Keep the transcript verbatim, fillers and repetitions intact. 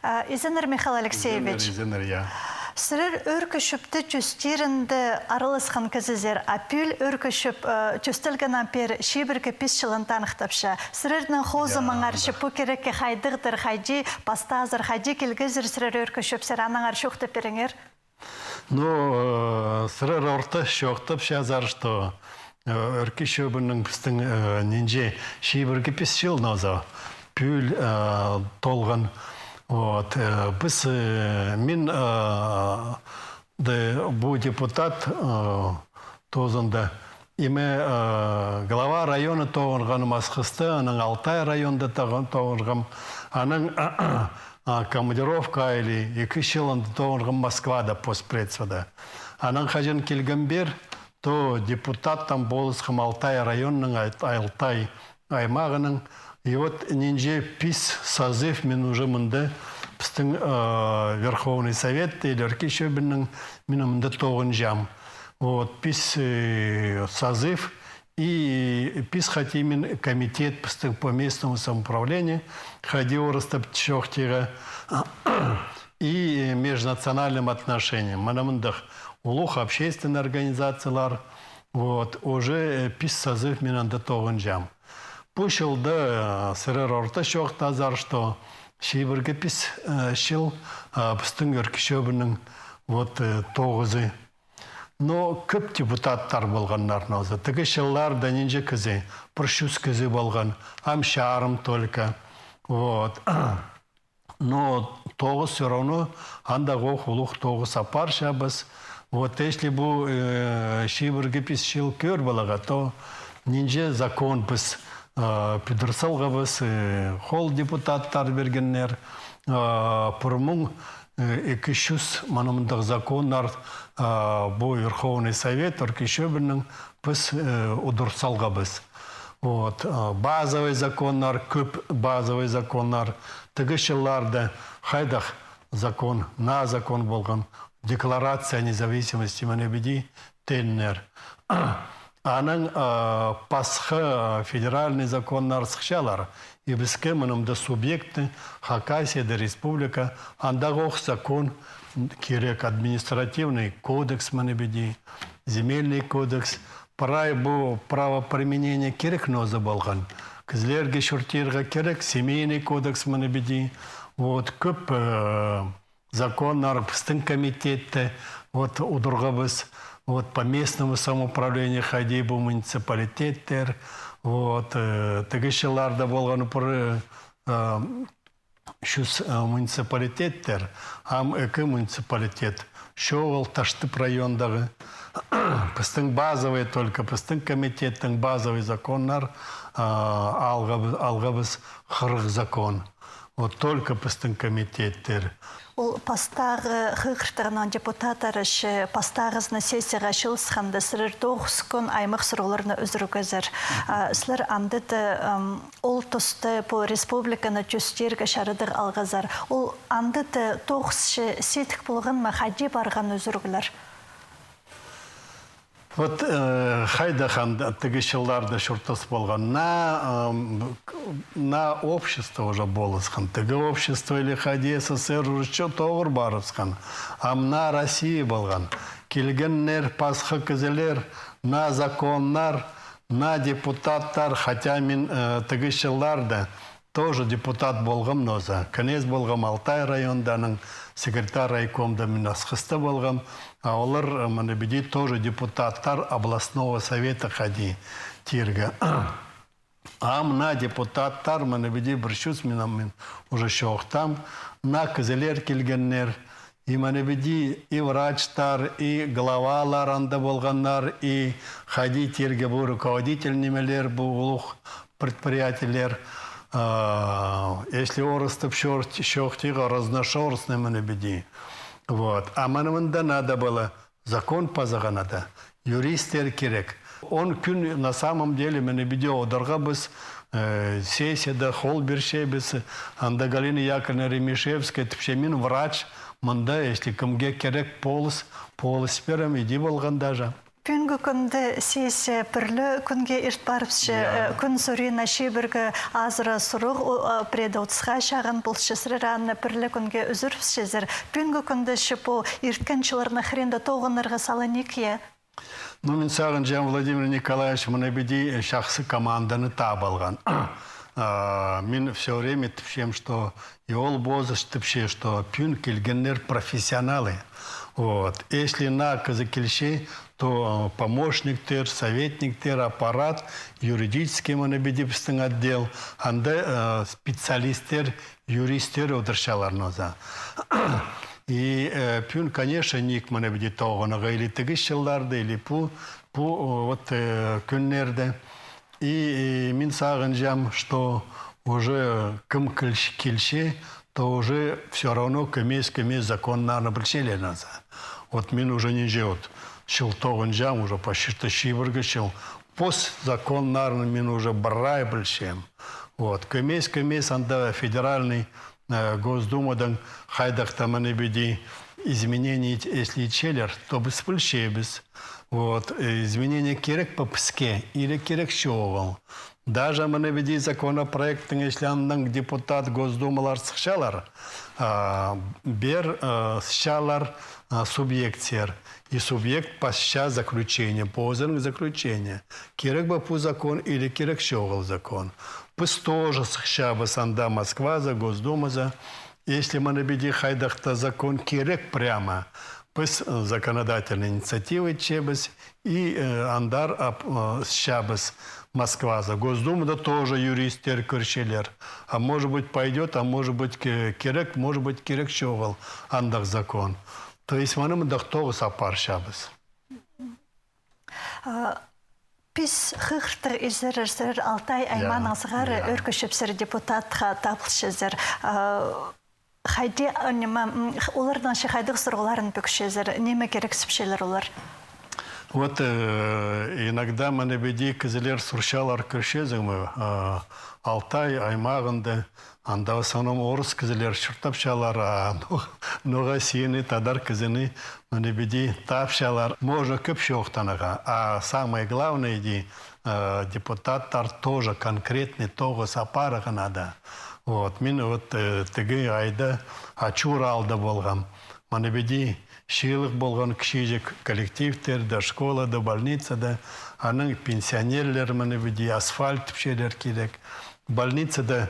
А, изеннер, Михаил Алексеевич. Изеннер, изеннер, я. Сірер Ӧӧркі Чӧпте чӧстирінде араласхан кізізер, а пӱӱл Ӧӧркі Чӧп, э, чӧстелгеннең пеер чибіргі пис чылын таныхтапча. Сірернің хозымыңарча, пу кирекке хайдағдыр, хайди пастаазар, хайди килгезер сірер Ӧӧркі Чӧпсер, аннаңар чоохтап пиріңер. Ну, э, сірер орта чоохтапчазар, что, э, Ӧӧркі Чӧбінің пістің, э, нинҷе чибіргі пис чыл нооза пӱӱл, э, толған. Вот, э, піс, э, мин, э, де, пу депутат, э, тоозында, име, э, глава района тоғынғам Асхыста, анаң Алтай районда тоғынғам, анаң, а, командировка или ікі чыл анда тоғынғам Москвада, постпредствода. Анаң хаҷан килгем пеер, то депутаттаң полысхам Алтай районның, Алтай аймағының. И вот нинҷе пис созыв мин уже мында, пістің, э, Верховный Совет или Ӧӧркі Чӧбінің, мин мында тоғынҷам. Вот, пис, э, созыв, и пис хайди мин комитет пістің по местному самоуправлению, хайди орыстап чоохтирға, и межнациональным отношениям. Мына мындағ улуғ общественный организациялар, вот, уже, э, пис созыв мин анда тоғынҷам. Пу чылда, э, сірер орта чоохтазар, что чибіргі пис, э, чыл, э, пістің Ӧӧркі Чӧбінің, вот, э, тоғызы. Но кӧп депутаттар полғаннар нооза. Тігі чылларда нинҷе кізі, пір чӱс кізі полған, ам чарым только. Вот. Но тоғыс всё равно, андағ ох улуғ тоғыс апарчабыс. Вот, если пу, э, чибіргі пис чыл кӧр поларға, то нинҷе закон піс, э, пӱдір салғабыс, э, хол депутаттар пиргеннер, э, пір муң, э, ікі чӱс мына мындағ законнар, э, пу Верховный Совет, Ӧӧркі Чӧбінің піс, э, удур салғабыс. Вот, э, базовый законнар, кӧп базовый законнар. Тігі чылларда хайдағ закон, наа закон полған, Декларация о независимости, мына піди тееннер. Анаң, э, пасха федеральный законнар сыхчалар. И піске мына мында субъектті, Хакасияда республика, андағ ох закон кирек, административный кодекс, мына піди, земельный кодекс, прай пу правоприменение кирек нооза полған. Кізілерге чуртирға кирек, семейный кодекс, мына піди. Вот, кӧп, э, законнар пістің комитетте, вот, удурғабыс, вот, по местному самоуправлению хайди пу муниципалитеттер, вот, э, тігі чылларда полған пір, э, чӱс, э, муниципалитеттер, ам ікі муниципалитет. Чоғыл Таштып райондағы. Пістің базовый, только пістің комитеттің базовый законнар, а, алғабы-, алғабыс хырых закон. Вот только пістің комитеттер. Ол пастағы хығыртығның депутаттары че пастағызына сессияға чыылысханда, сірер тоғыс кӱн аймах сурығларны ӱзӱргезер. А, сірер андада, ам, ол туста пу республиканы чӧстирге чарадығ алғазар. Ол андада тоғыс че сидік полған ма, хайди парған ӱзӱріглер? Вот, э, хайдағ анда тігі чылларда чуртас полған. Наа, ам, к-, наа общество уже полысхан. Тігі общество или хайди СССР уже чо-, тоғыр парыбысхан. Ам наа Россия полған. Килгеннер, пасха кізілер, наа законнар, наа депутаттар, хотя мин, э, тігі чылларда тоже депутат полғам нооза. Кінес полғам Алтай районда, анаң секретарь райкомда мин Асхыста полғам. А олар, э, мына піди тоже депутаттар областного совета хайди тирге. Ам наа депутаттар, мына піди пір чӱс мин, ам мин уже чоохтаам, наа кізілер килгеннер. И мына піди и врачтар, и главалар анда полғаннар, и хайди тирге пу руководитель нимелер, пу улуғ предприятиелер, а, если орыстап чоох-, чоохтирға, разношерстный мына піди. Вот. А мына мында надо было закон пазарға надо, юристтер кирек. Он кӱн на самом деле мына піди одырғабыс, э, сессияда хол пирчебіс, анда Галина Яковлевна Ремишевская тіпче, мин врач, мында, если кемге кирек полыс, полыс пирем, иди полған даже. Пӱӱнгі кӱнде сессия пір ле кӱнге ирт парыбысча, э, кӱн сурина чибіргі азыра сурығ, пірееде отысха чағын полча, сірер аны пір ле кӱнге ӱзӱрібісчезер. Пӱӱнгі кӱнде че пу ирткен чылларның хыринда тоғынарға сала ниик, я? Ну, мин сағынчам, Владимир Николаевич мына піди, э, чахсы команданы таап алған. А, мин всё время тіпчем, что и ол позы тіпче, что пӱӱн килгеннер профессионалы. Вот. Если наа кізі килче, то, э, помощниктер, советниктер, аппарат, юридический мына піди пістің отдел, анда, э, специалисттер, юристтер одырчалар нооза. И, э, пӱӱн, конечно, ниик мына піди тоғынарға или тігіс чылларда, или пу, пу, э, вот, э, кӱннерде. И, и мин сағынчам, что уже кім килч-, килче, то уже всё равно кӧмес-кӧмес законнарны пілчелер нооза. Вот мин уже нинҷе вот чыл тоғынчам, уже почти чибіргі чыл. Пос законнарын мин уже прай пілчем. Вот. Кӧмес-кӧмес анда федеральный, э, Госдумадаң хайдағ-да мына піди изменение ит-, если итчелер, то піс пілчебіс. Вот. Э, изменение кирек пе піске или кирек чоғыл. Даже мына піди законопроекттің, если аннаң депутат Госдумалар сыхчалар, а, пеер, а, сыхчалар, а, субъектсер. И субъект пасча заключение, позының заключение. Кирек пе пу закон или кирек чоғыл закон. Піс тоже сыхчабыс анда Москваза, Госдумаза. Если мына піди хайдағ-да закон кирек прямо, піс, э, законодательный инициатива итчебіс, и, э, андар ап-, э, сыхчабыс Москваза. Госдумада тоже юристтер кӧрчелер. А может быть, пойдёт, а может быть, ке-, кирек, может быть, кирек чоғыл андағ закон. То есть, мына мындағ тоғыс апарчабыс. А, пис хығыртығ изерер, сірер Алтай аймааның сығара ӧӧркізіпсер, депутатха табылчазар. А, хайди, а, ниме, м, х-, оларның че хайдағ сурығларын пӧкчезер, ниме кирексіпчелер олар? Вот, э, иногда мына піди кізілер сурчалар, кӧрчезің ме, а, Алтай аймағында, анда в основном орыс кізілер чуртапчалар, а, но-, ноға сині, тадар кізіні, мына піди тапчалар. Можно кӧп чоохтанарға, а самое главное, иди, э, депутаттар тоже конкретный тоғыс апарарға надо. Вот, мин вот, э, тігі айда Ачур аалда полғам. Мына піди чыылығ полған кічіҷек коллективтерде, школада, больницада, анаң пенсионерлер мына піди асфальт тіпчелер кирек. Больницада